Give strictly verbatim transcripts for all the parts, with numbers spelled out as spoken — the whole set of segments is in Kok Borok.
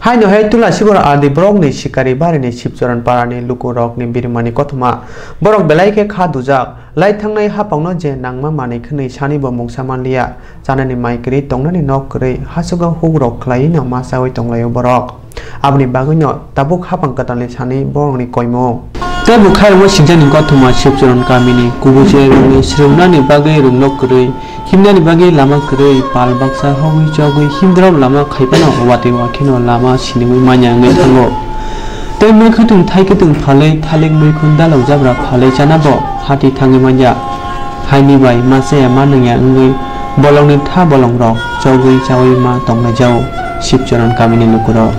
Haino hai Tulasibor R D borokni sikari barini Sibchoron parani lukurokni birimani kothoma. Borok belai khe kha dujak, lai thangnai haphangno je nangma manwi khwnwi sani bo mungsa manliya. Chanani mai kwrwi tongnani nok kwrwi, hachugo hukrok khlaiwi no ma chaui tonglaio borok. Aboni bagwino tabuk haphang kwtalni sani borokni koimung. Tei bo khairokma singchani kothoma Sibchoron kamini kubui cherokni srwngnani bagwi rwngnok kwrwi, himnani bagwi lama kwrwi, pal baksa hogwi chogwi himdrop lama khaipano watwi wakheno lama siniwi manya wngwi thango. Tei mui kwthwng thai kwthwng phalwi thalik muikhun dalok jabra phalwi chana bo hati thangwi manya. Haini bai ma chaya ma nungya wngwi bolongni tha bolongrok chogwi chaui ma tonglaijao Sibchoron kamini lukurok.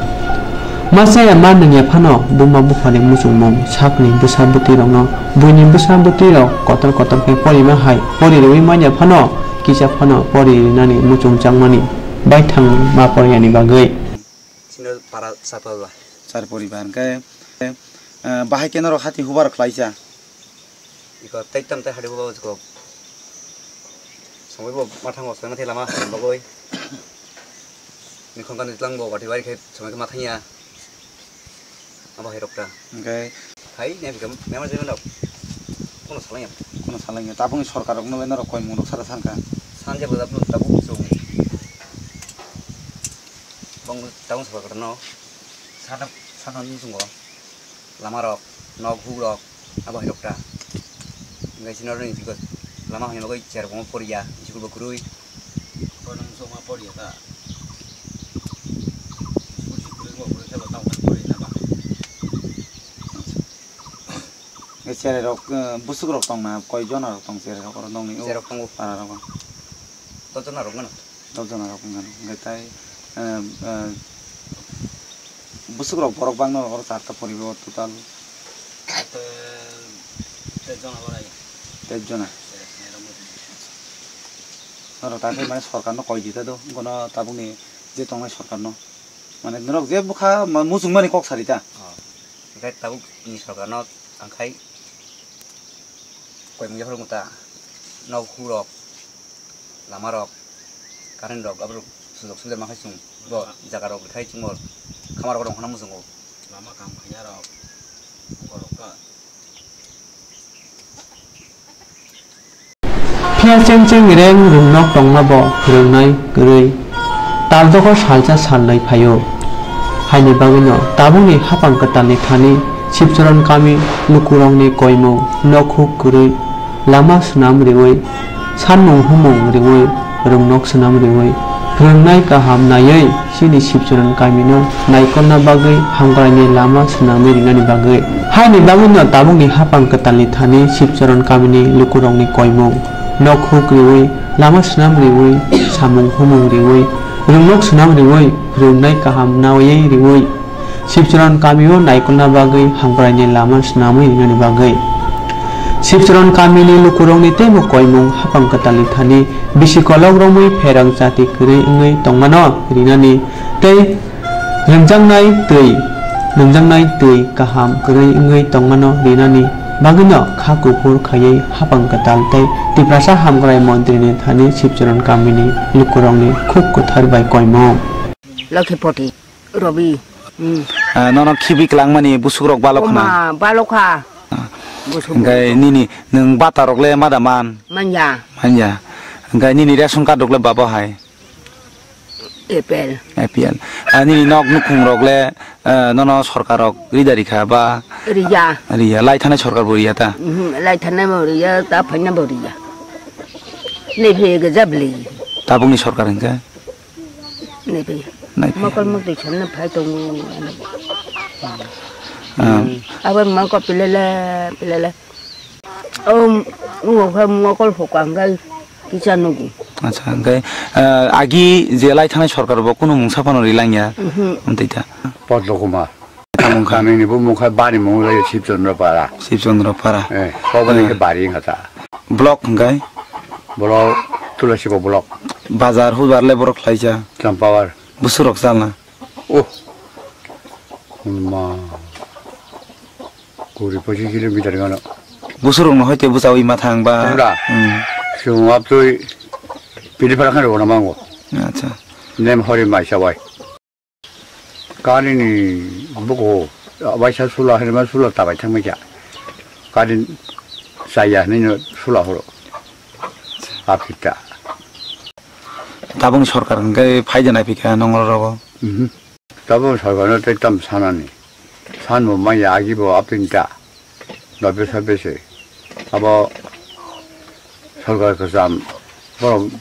Ma chaya ma nungya phano buma buphani muchungmung sakni bwsa bwtwirokno buini bwsa bwtwirok kotor kotor khe porima hai pori rwui manya phano kisa phano pori rinani muchung changmani baithang ma poriyani bagwi. Sino para chapal ba. Char poribar hwnkhe, eh, bahai khe norok hati hubar khlaisa. Iko tei tam tei hadi bo kok. Samui bo mathango samui thai lama bagoi. Ni khongkha ni tlang bo wati wari khai samui khe mathangya. Abo hai rok ta. Hwnkhe hai ne bikam mema jema no. Kono salangya. Kono salangya. Tabung sorkar rok no le norok koi mung rok sara sankha. Sanja bo tabung tabung so. Bong tabung sorkar no. Sana sana ni sungo. Lama rok, nok huk rok, abo hai rok ta. Hingke sini oro ni bigot lama hwnwi bagwi chair rok poriya, school bo kwrwi. Bono muchungma poriya ta. School si kwrwi bo kwrwi khe bo tamo poriya ta ba. Hingke chair rok, eh, bwswk rok tong na, koi jona rok tong chair rok oro nokni o Chair rok tongo. Para rok. Kotona rok gano. Dok jona rok wngkha, hingke tai, eh, eh, bwswk rok borok bangma oro charta poribo total. Te, te jona borai. Te jona. Norok ta khe mane sorkar no koi di ta do, bono tabuk ni je tongnai sorkar no. Mane norok je bwkha ma-, muchung mani kok sari ta. Oh. Hingke tabuk ni sorkar no ang khai koi mung yaphar mung ta. Nok huk rok. Lama rok, current rok, aborok sujok suja ma khai chwng bo jaga rok khai chwng bo khamar rok rong khana muchungo. Lama kaham khaina rok, borok ka. Phiya cheng cheng reng rwngnok tongma bo rwngnai kwrwi tal dogo salsa salnwi phaio. Haini bagwino tabukni hapang kwtalni thani Sibchoron kami lukurokni koimung nok huk kwrwi lama swnam riwi, sanmung humung riwi, rwngnok swnam riwi, phwrwngnai kaham naiwi chini Sibchoron kamino naikolna bagwi hamkraini lama swnamwi rinani bagwi. Haini bagwino tabukni hapang kwtalni thani Sibchoron kamini lukurokni koimung, nok huk riwi, lama swnam riwi, samung humung riwi, rwngnok swnam riwi, phwrwngnai kaham naiwi riwi. Sibchoron kamio naikolna bagwi hamkraini lama swnamwi rinani bagwi. Sibchoron kamini lukurokni teibo koimung hapang kwtalni thani bisi kolok romwi pherang chati kwrwi wngwi tongmano rinani tei rwngjaknai twi, nungjaknai twi kaham kwrwi wngwi tongmano rinani bagwino kha kuphur khaiwi hapang kwtal tei Tiprasa hamkrai montrini thani Sibchoron kamini lukurokni khuk kwthar bai koimung. Lokhipoti. Robi. Hmm. Ah, nono khibi kwlangmani busukrok balok khna? Oma, balok kha. Ah. Busuk. Hingke nini nwng bata rok le mada man? Manya. Manya. Hingke nini ration card rok le babo hai? A P L. A P L. Ah, nini nok nukhung rok le, eh, nono sorkar rok rida rikha ba? Riya. Riya. Lai thanai sorkar bo riya ta? Mhm, lai thanai bo riya, ta phaina bo riya. Nei phe gajab li. Tabukni sorkar hingke? Naibi. Naibi. Mokol mokol sanna phai tongo. Ah. Abo mokol pilala, pilala. O, o, mokol hokang gai kisa nugu. Acha, hingke, ah, agi je lai thanai sorkar bo kunu mungsa phano rilangya. Mhm. Amtwi ta. Podlo Kumar. Tamo wngkha? Kamini bo mungkha bari mung lai Sibchandra Para. Sibchandra Para. Eh, kobani Eh. Khe bari wngkha ta. Block hingkai? Block Tulasibo block. Bazar hubar le borok khlaija. Champawar. Busurok chalna. Oh. Ma. Kuri pochis kilometer gana. Busurok no hoite buchawi ma thang ba. Tabra. Hmm. Sung aptui pili para khan rona mango. Acha. Nem hori mai sawai. Karini buko waisa sula hinma sula tabai thangmai kha. Kari chaya hinwi sula horo. Apita. Tabung sorkar hwnkhe phaida naiphikha nongro rogo. Mhm. Tabung sorkarno tei tam sanani. Sanbo maya agibo apinta. Dabe sabe se. Abo sorkar kwcham borok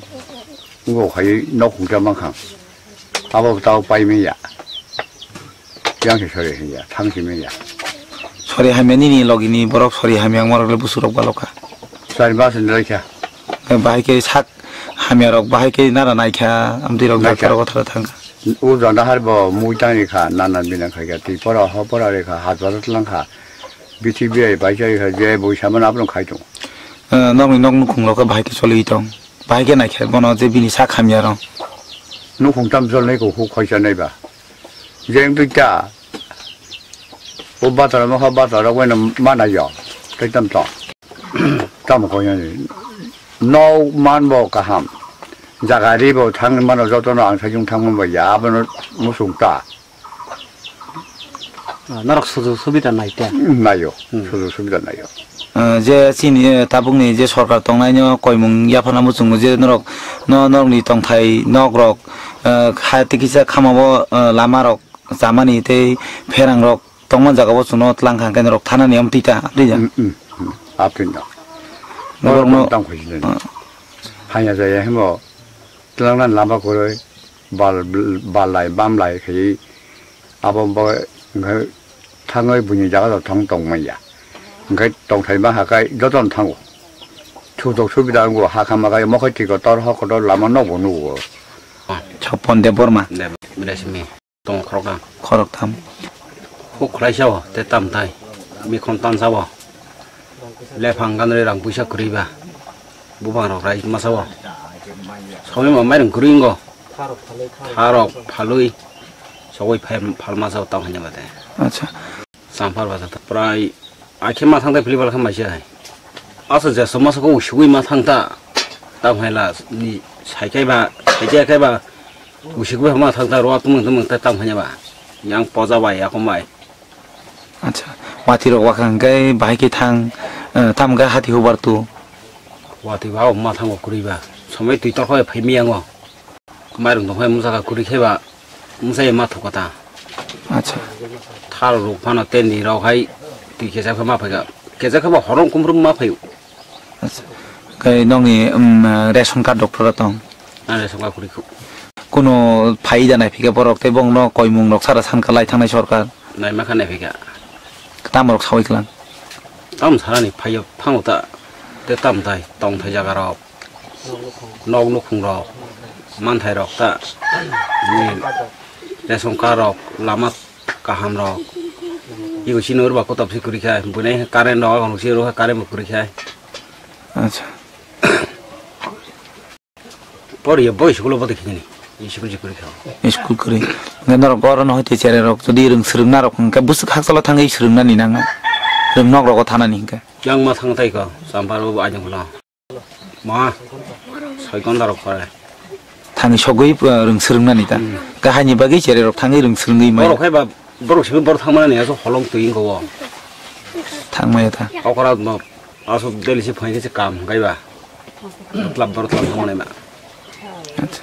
wngkok hai nok hwnka mankha. Abo tao paimaya. Yang se sori hanya, thang si maya. Sori hamya nini logini borok sori hamya wngmarok le busurok balokha. Sari bas ni laikha. Bahai ke sak hamya rok bahai ke nara naikha, amtwi rok Naikha. Doctor rok thara thangkha. O janda har bo mui tang rikha, nana bina khaikha, twi pora ho pora rikha, hajpata tlang kha, bithi birai bai chari kha, je boi samano abono khai tongo. Eh, nokni nok nukhung rok bahai ke choli tong, bahai ke naikha bono je bini sak hamya rok. Nukhung tam jol nai ko huk khoi cha nai ba. Je wng twi ta, o bata rok nokha bata rok bai no mana yo, tei tam tong. Tamo koi yani. Nok man bo kaham. Jaga ri bo thang mano joto no ang sajung thang man bai ya, abono musung ta. Ah, norok sujuk subida nai te? Nayo, Hmm. Sujuk subida nayo. Ah, je chini, eh, tabukni je sorkar tongnai no koimung yaphana muchungo je norok no norokni tongthai nok rok, eh, kha tikisa khama bo, eh, lama rok chamani tei pherang rok tongma jaga o chwngno tlang kha, hwnkhe norok thanani amtwi ta, amtwi ja? Mm, mm, mm. Aptwi no. Norok no tang khaisi nani. Ah. Hanya jaya himo tlang nani lama kwrwi bal, bal lai, bam lai khayi abo bo hwnkhe thangwi buini jaga rok thang tong manya. Hwnkhe tongthai ma hakai jotono thango. Sujuk subida wngo, ha kha ma kai mokhai twi kotor, hok kotor lama nokbo nugo. Chopon Debbarma. Deb-, Debbarma. Tong khoroktham. Khoroktham. Huk khwlaisa o, tei tamthai. Mikhon tansa o. Lephang ganwi rang puisa kwrwi ba. Bubang rok rai masa o. Sobi ma mairung kwrwi wngo. Tharok phalwi. Sogwi phai phal masa o tamo hanya bate. Acha. Sampar basa ta prai akhe ma thang ta philibal khe maisa hai. Asa je sama sako usugui ma thang ta. Tam hai la ni sai kai ba, sai kai kai ba usugui ma thang ta ro tumung tumung ta tam hai ba. Yang poja bai akom bai. Acha. Wati rok wakha hwnkhe bahai khe thang, eh, tam ga hati hubar tu. Wati ba ma thang kwrwi ba. Somai twi tor khoi phai mi yango. Mairung tong phai mujaka kwrwi khe ba, mujai ma thok kata. Acha. Thal rok phano tei ni rok hai twi kechak khe ma phai kha. Kechak khe ba horong kumrum ma phai. Acha. Kai nokni, um, ration card doctor tong. Na ration card kwrwi khu. Kuno phai da nai phika borok tei bongno koimung rok sara san kalai thangnai sorkar. Nai ma kha nai phika. Tam rok sawi klang. Tam sarani phai thango ta. Te tam tai tong thai jaga rok. Nok nukhung rok, manthai rok ta, ni ration card rok, lama kaham rok. Ibo sini urba kotor si kwrwi khai, bunai current rok, ang si rok current bo kwrwi khai. Acha. Poriya boy school bo dekhi ni, school si kwrwi khai. School kwrwi. Ngai norok goro no hoite chere rok, jodi rwng swrwng narok hwnkhe bwswk hakchalo thangwi swrwng nani nang. Rwng nok rogo thanani hwnkhe. Yang ma thang tai ko, sampar bo ajang bwla. Ma, soi konda rok kore. Thani sogwi, uh, rwng swrwng nani ta. Hmm. Kahai ni bagwi chere rok thangwi rwng swrwngwi mai. Borok hai ba, borok sibu borok thang mani aso holong twi wngko wo. Thang maya ta. Okora ma, aso daily si phai se kam kai ba. Tlap borok tlap thang mani ma. Acha.